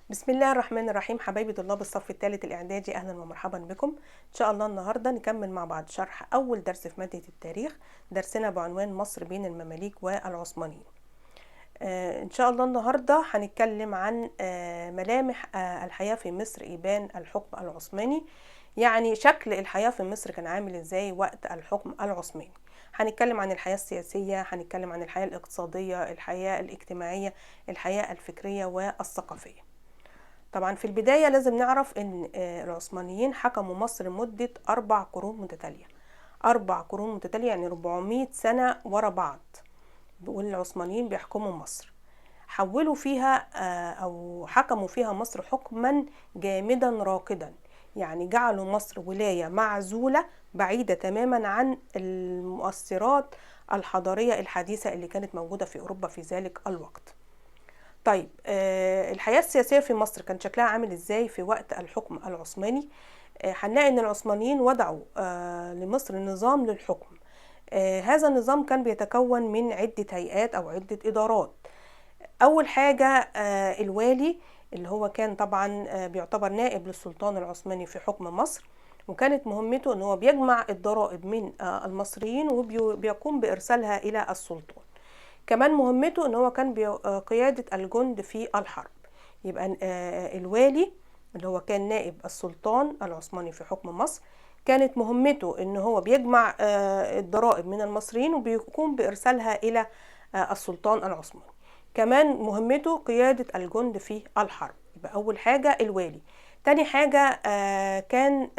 بسم الله الرحمن الرحيم. حبايبي طلاب الصف الثالث الإعدادي، أهلا ومرحبا بكم. إن شاء الله النهاردة نكمل مع بعض شرح أول درس في مادة التاريخ، درسنا بعنوان مصر بين المماليك والعثمانيين. إن شاء الله النهاردة هنتكلم عن ملامح الحياة في مصر إبان الحكم العثماني، يعني شكل الحياة في مصر كان عامل إزاي وقت الحكم العثماني. هنتكلم عن الحياة السياسية، هنتكلم عن الحياة الاقتصادية، الحياة الاجتماعية، الحياة الفكرية والثقافية. طبعا في البداية لازم نعرف ان العثمانيين حكموا مصر مدة 4 قرون متتالية، 4 قرون متتالية يعني 400 سنة ورا بعض والعثمانيين بيحكموا مصر. حولوا فيها او حكموا فيها مصر حكما جامدا راكدا، يعني جعلوا مصر ولاية معزولة بعيدة تماما عن المؤثرات الحضارية الحديثة اللي كانت موجودة في أوروبا في ذلك الوقت. طيب الحياة السياسية في مصر كان شكلها عامل ازاي في وقت الحكم العثماني؟ هنلاقي ان العثمانيين وضعوا لمصر نظام للحكم. هذا النظام كان بيتكون من عدة هيئات او عدة ادارات. اول حاجة الوالي اللي هو كان طبعا بيعتبر نائب للسلطان العثماني في حكم مصر، وكانت مهمته ان هو بيجمع الضرائب من المصريين وبيقوم بارسالها الى السلطان. كمان مهمته ان هو كان قيادة الجند في الحرب. يبقى الوالي اللي هو كان نائب السلطان العثماني في حكم مصر كانت مهمته ان هو بيجمع الضرائب من المصريين وبيقوم بارسالها الى السلطان العثماني. كمان مهمته قيادة الجند في الحرب. يبقى اول حاجة الوالي. تاني حاجة كان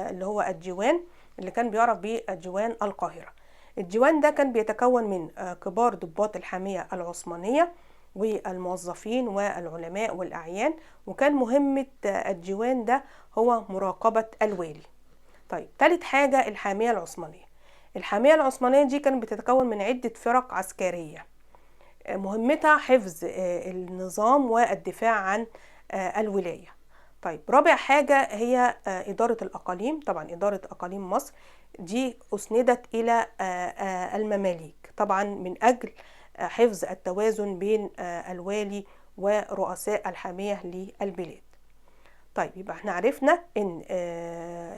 اللي هو الديوان اللي كان بيعرف بيه الديوان القاهرة. الديوان ده كان بيتكون من كبار ضباط الحامية العثمانية والموظفين والعلماء والأعيان، وكان مهمة الديوان ده هو مراقبة الوالي. طيب تالت حاجة الحامية العثمانية. الحامية العثمانية دي كانت بتتكون من عدة فرق عسكرية مهمتها حفظ النظام والدفاع عن الولاية. طيب رابع حاجة هي إدارة الأقاليم. طبعا إدارة أقاليم مصر دي أسندت إلى المماليك، طبعا من أجل حفظ التوازن بين الوالي ورؤساء الحامية للبلاد. طيب يبقى احنا عرفنا ان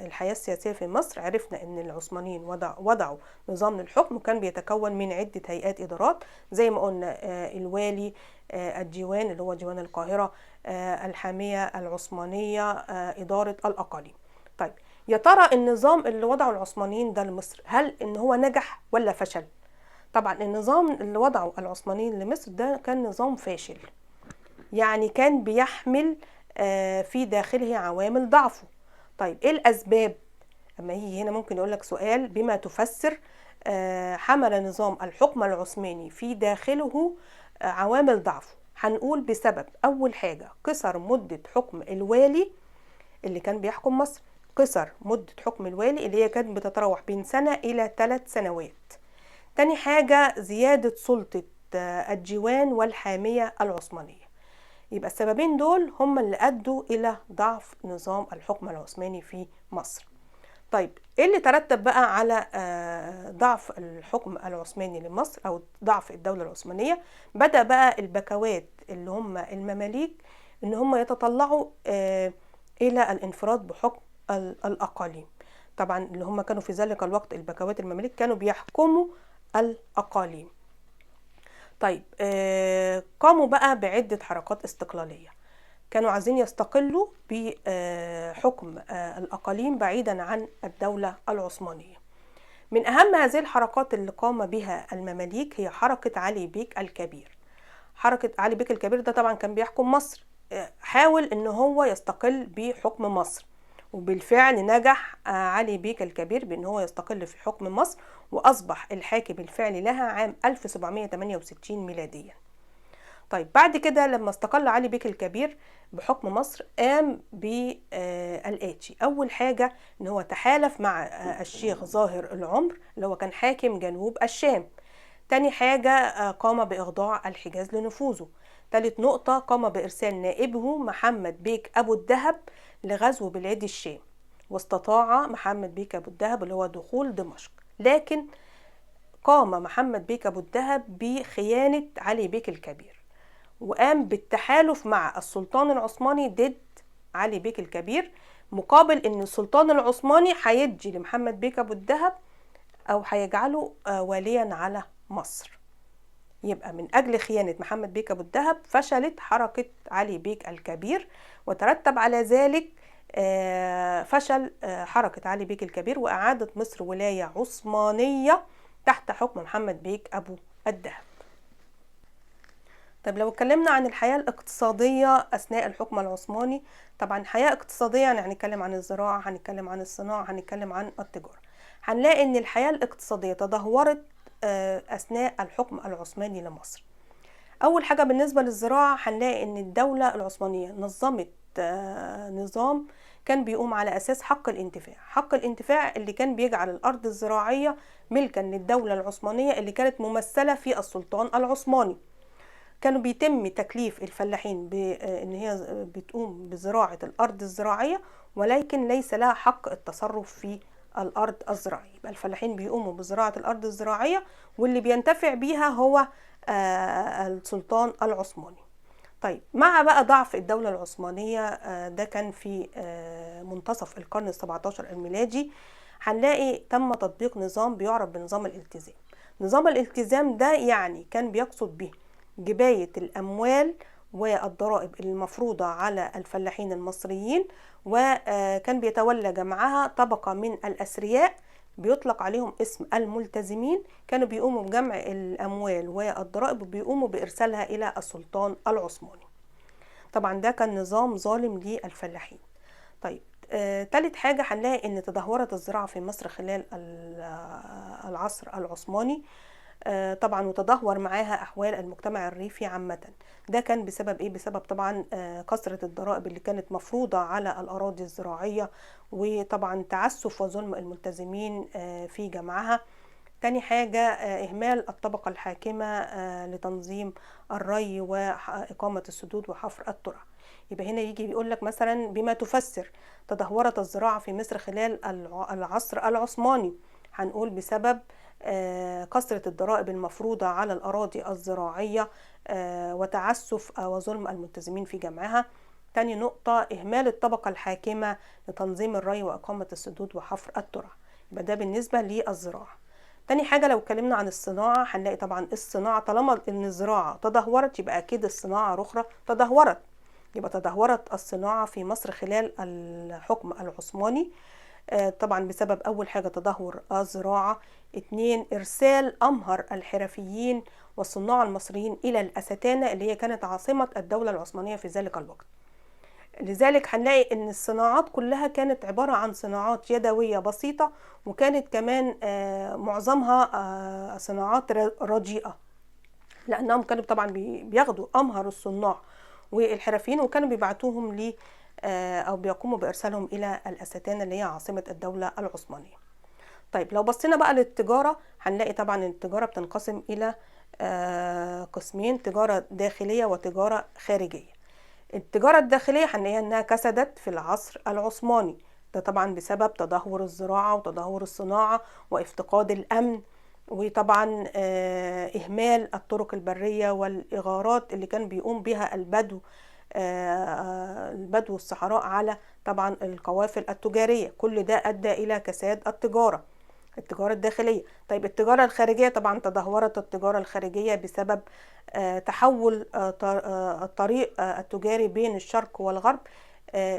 الحياة السياسية في مصر، عرفنا ان العثمانيين وضعوا نظام للحكم وكان بيتكون من عدة هيئات إدارات زي ما قلنا، الوالي، الديوان اللي هو ديوان القاهرة، الحامية العثمانية، إدارة الأقاليم. طيب يا ترى النظام اللي وضعه العثمانيين ده لمصر هل ان هو نجح ولا فشل؟ طبعا النظام اللي وضعه العثمانيين لمصر ده كان نظام فاشل، يعني كان بيحمل في داخله عوامل ضعفه. طيب ايه الاسباب؟ اما يجي هنا ممكن يقولك سؤال بما تفسر حمل نظام الحكم العثماني في داخله عوامل ضعفه. هنقول بسبب اول حاجة قصر مدة حكم الوالي اللي كان بيحكم مصر، قصر مدة حكم الوالي اللي هي كانت بتتراوح بين سنة إلى 3 سنوات. تاني حاجة زيادة سلطة الديوان والحامية العثمانية. يبقى السببين دول هم اللي أدوا إلى ضعف نظام الحكم العثماني في مصر. طيب إيه اللي ترتب بقى على ضعف الحكم العثماني لمصر أو ضعف الدولة العثمانية؟ بدأ بقى البكوات اللي هم المماليك إن هم يتطلعوا إلى الانفراد بحكم الأقاليم. طبعا اللي هم كانوا في ذلك الوقت البكوات المماليك كانوا بيحكموا الأقاليم. طيب قاموا بقى بعدة حركات استقلالية، كانوا عايزين يستقلوا بحكم الأقاليم بعيدا عن الدولة العثمانية. من أهم هذه الحركات اللي قام بها المماليك هي حركة علي بيك الكبير. حركة علي بيك الكبير ده طبعا كان بيحكم مصر، حاول ان هو يستقل بحكم مصر، وبالفعل نجح علي بيك الكبير بان هو يستقل في حكم مصر، واصبح الحاكم الفعلي لها عام 1768 ميلاديا. طيب بعد كده لما استقل علي بيك الكبير بحكم مصر قام بالآتي. اول حاجة ان هو تحالف مع الشيخ ظاهر العمر اللي هو كان حاكم جنوب الشام. تاني حاجة قام بإخضاع الحجاز لنفوذه. تالت نقطة قام بإرسال نائبه محمد بيك أبو الذهب لغزو بلاد الشام، واستطاع محمد بيك أبو الذهب اللي هو دخول دمشق، لكن قام محمد بيك أبو الذهب بخيانة علي بيك الكبير، وقام بالتحالف مع السلطان العثماني ضد علي بيك الكبير، مقابل ان السلطان العثماني هيدي لمحمد بيك ابو الذهب او هيجعله واليا على مصر. يبقى من اجل خيانة محمد بيك ابو الذهب فشلت حركة علي بيك الكبير، وترتب على ذلك فشل حركة علي بيك الكبير وإعادة مصر ولاية عثمانية تحت حكم محمد بيك أبو الذهب. طب لو اتكلمنا عن الحياة الاقتصادية أثناء الحكم العثماني، طبعا حياة اقتصادية يعني هنتكلم عن الزراعة، هنتكلم عن الصناعة، هنتكلم عن التجارة. هنلاقي إن الحياة الاقتصادية تدهورت أثناء الحكم العثماني لمصر. أول حاجة بالنسبة للزراعة هنلاقي إن الدولة العثمانية نظمت نظام كان بيقوم على أساس حق الانتفاع. حق الانتفاع اللي كان بيجعل الأرض الزراعية ملكا للدولة العثمانية اللي كانت ممثلة في السلطان العثماني. كانوا بيتم تكليف الفلاحين بأن هي بتقوم بزراعة الأرض الزراعية، ولكن ليس لها حق التصرف في الأرض الزراعية. يبقى الفلاحين بيقوموا بزراعة الأرض الزراعية واللي بينتفع بيها هو السلطان العثماني. طيب مع بقى ضعف الدولة العثمانية، ده كان في منتصف القرن 17 الميلادي، هنلاقي تم تطبيق نظام بيعرف بنظام الالتزام. نظام الالتزام ده يعني كان بيقصد به جباية الأموال والضرائب المفروضة على الفلاحين المصريين، وكان بيتولى جمعها طبقة من الأثرياء بيطلق عليهم اسم الملتزمين. كانوا بيقوموا بجمع الأموال والضرائب وبيقوموا بإرسالها إلى السلطان العثماني. طبعا ده كان نظام ظالم للفلاحين. طيب تالت حاجة هنلاقي إن تدهورت الزراعة في مصر خلال العصر العثماني، طبعا وتدهور معاها أحوال المجتمع الريفي عامة. ده كان بسبب إيه؟ بسبب طبعا كثرة الضرائب اللي كانت مفروضة على الأراضي الزراعية، وطبعا تعسف وظلم الملتزمين في جمعها. تاني حاجة إهمال الطبقة الحاكمة لتنظيم الري وإقامة السدود وحفر الترع. يبقى هنا يجي بيقول لك مثلا بما تفسر تدهورت الزراعة في مصر خلال العصر العثماني، هنقول بسبب كثرة الضرائب المفروضة على الأراضي الزراعية وتعسف وظلم الملتزمين في جمعها. تاني نقطة إهمال الطبقة الحاكمة لتنظيم الري وإقامة السدود وحفر الترع. يبقى ده بالنسبة للزراعة. تاني حاجة لو اتكلمنا عن الصناعة هنلاقي طبعا الصناعة طالما إن الزراعة تدهورت يبقى أكيد الصناعة الأخرى تدهورت. يبقى تدهورت الصناعة في مصر خلال الحكم العثماني، طبعا بسبب أول حاجة تدهور الزراعة، 2 إرسال أمهر الحرفيين والصناع المصريين إلى الأستانة اللي هي كانت عاصمة الدولة العثمانية في ذلك الوقت. لذلك هنلاقي إن الصناعات كلها كانت عبارة عن صناعات يدوية بسيطة، وكانت كمان معظمها صناعات رديئة، لأنهم كانوا طبعا بياخدوا أمهر الصناع والحرفيين وكانوا بيبعتوهم ل أو بيقوموا بإرسالهم إلى الأستانة اللي هي عاصمة الدولة العثمانية. طيب لو بصينا بقى للتجارة هنلاقي طبعا التجارة بتنقسم إلى قسمين، تجارة داخلية وتجارة خارجية. التجارة الداخلية هنلاقيها إنها كسدت في العصر العثماني، ده طبعا بسبب تدهور الزراعة وتدهور الصناعة وافتقاد الأمن، وطبعا إهمال الطرق البرية والإغارات اللي كان بيقوم بها البدو الصحراء على طبعا القوافل التجارية. كل ده أدى إلى كساد التجارة الداخلية. طيب التجارة الخارجية طبعا تدهورت التجارة الخارجية بسبب تحول الطريق التجاري بين الشرق والغرب،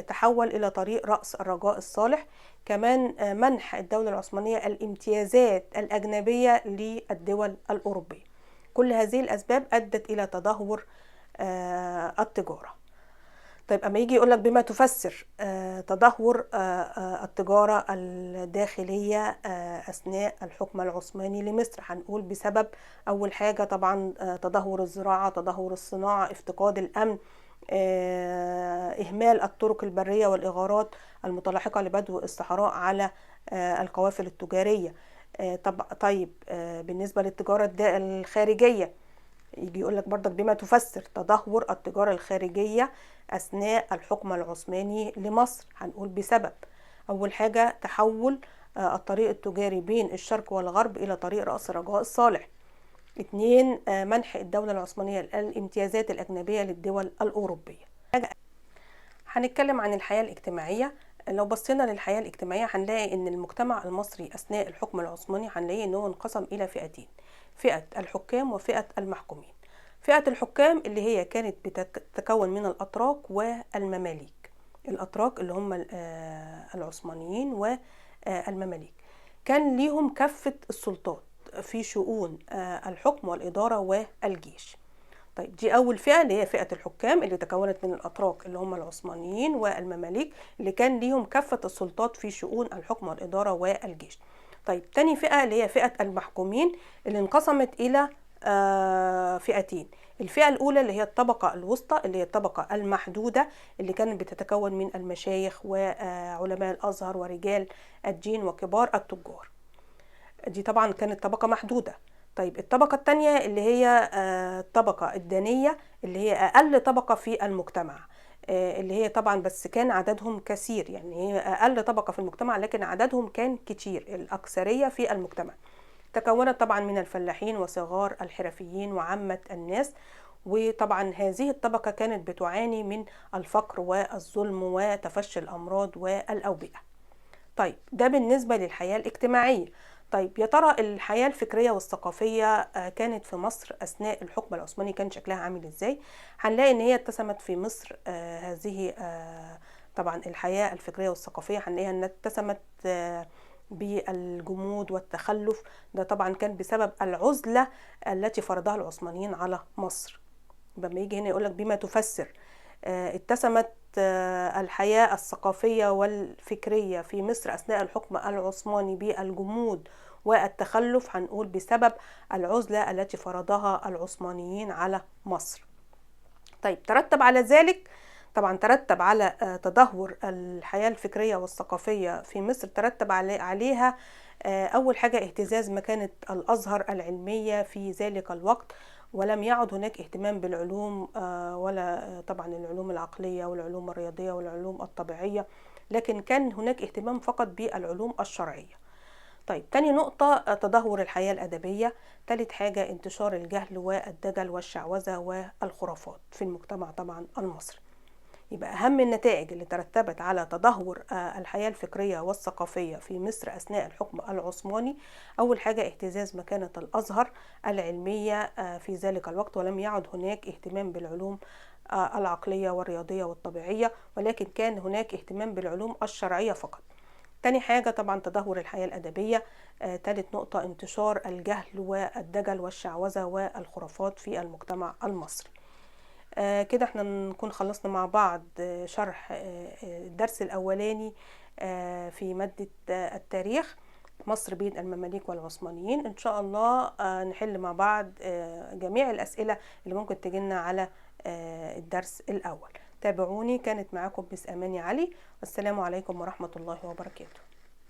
تحول إلى طريق رأس الرجاء الصالح. كمان منح الدولة العثمانية الامتيازات الأجنبية للدول الأوروبية. كل هذه الأسباب أدت إلى تدهور التجارة. طيب أما يجي يقولك بما تفسر تدهور التجارة الداخلية أثناء الحكم العثماني لمصر، هنقول بسبب أول حاجة طبعا تدهور الزراعة، تدهور الصناعة، افتقاد الأمن، إهمال الطرق البرية والإغارات المتلاحقة لبدو الصحراء على القوافل التجارية. طيب بالنسبة للتجارة الخارجية يجي يقول لك برضك بما تفسر تدهور التجارة الخارجية أثناء الحكم العثماني لمصر، هنقول بسبب أول حاجة تحول الطريق التجاري بين الشرق والغرب إلى طريق رأس الرجاء الصالح. 2، منح الدولة العثمانية الامتيازات الأجنبية للدول الأوروبية. هنتكلم عن الحياة الاجتماعية. لو بصينا للحياة الاجتماعية هنلاقي ان المجتمع المصري اثناء الحكم العثماني هنلاقي ان هو انقسم الى فئتين، فئة الحكام وفئة المحكومين. فئة الحكام اللي هي كانت بتتكون من الأتراك والمماليك، الأتراك اللي هم العثمانيين والمماليك، كان ليهم كافة السلطات في شؤون الحكم والإدارة والجيش. طيب دي أول فئة اللي هي فئة الحكام اللي تكونت من الأتراك اللي هم العثمانيين والمماليك اللي كان ليهم كافة السلطات في شؤون الحكم والإدارة والجيش. طيب تاني فئة اللي هي فئة المحكومين اللي انقسمت إلى فئتين. الفئة الأولى اللي هي الطبقة الوسطى اللي هي الطبقة المحدودة اللي كانت بتتكون من المشايخ وعلماء الأزهر ورجال الدين وكبار التجار، دي طبعا كانت طبقة محدودة. طيب الطبقة الثانية اللي هي الطبقة الدانية اللي هي أقل طبقة في المجتمع، اللي هي طبعا بس كان عددهم كثير، يعني هي أقل طبقة في المجتمع لكن عددهم كان كتير، الأكثرية في المجتمع. تكونت طبعا من الفلاحين وصغار الحرفيين وعامة الناس، وطبعا هذه الطبقة كانت بتعاني من الفقر والظلم وتفشي الأمراض والأوبئة. طيب ده بالنسبة للحياة الاجتماعية. طيب يا ترى الحياة الفكرية والثقافية كانت في مصر أثناء الحكم العثماني كان شكلها عامل إزاي؟ هنلاقي إن هي اتسمت في مصر هذه طبعا الحياة الفكرية والثقافية هنلاقيها إنها اتسمت بالجمود والتخلف، ده طبعا كان بسبب العزلة التي فرضها العثمانيين على مصر. لما يجي هنا يقولك بما تفسر اتسمت الحياة الثقافية والفكرية في مصر أثناء الحكم العثماني بالجمود والتخلف، هنقول بسبب العزلة التي فرضها العثمانيين على مصر. طيب ترتب على ذلك طبعا ترتب على تدهور الحياة الفكرية والثقافية في مصر، ترتب عليها أول حاجة اهتزاز مكانة الأزهر العلمية في ذلك الوقت، ولم يعد هناك اهتمام بالعلوم ولا طبعا العلوم العقلية والعلوم الرياضية والعلوم الطبيعية، لكن كان هناك اهتمام فقط بالعلوم الشرعية. طيب تاني نقطة تدهور الحياة الأدبية. تالت حاجة انتشار الجهل والدجل والشعوذة والخرافات في المجتمع طبعا المصري. يبقى أهم النتائج اللي ترتبت على تدهور الحياة الفكرية والثقافية في مصر أثناء الحكم العثماني، أول حاجة اهتزاز مكانة الأزهر العلمية في ذلك الوقت، ولم يعد هناك اهتمام بالعلوم العقلية والرياضية والطبيعية، ولكن كان هناك اهتمام بالعلوم الشرعية فقط. تاني حاجة طبعا تدهور الحياة الأدبية. تالت نقطة انتشار الجهل والدجل والشعوذة والخرافات في المجتمع المصري. كده احنا نكون خلصنا مع بعض شرح الدرس الأولاني في مادة التاريخ مصر بين المماليك والعثمانيين. إن شاء الله نحل مع بعض جميع الأسئلة اللي ممكن تجينا على الدرس الأول. تابعوني، كانت معاكم مس أماني علي، والسلام عليكم ورحمة الله وبركاته.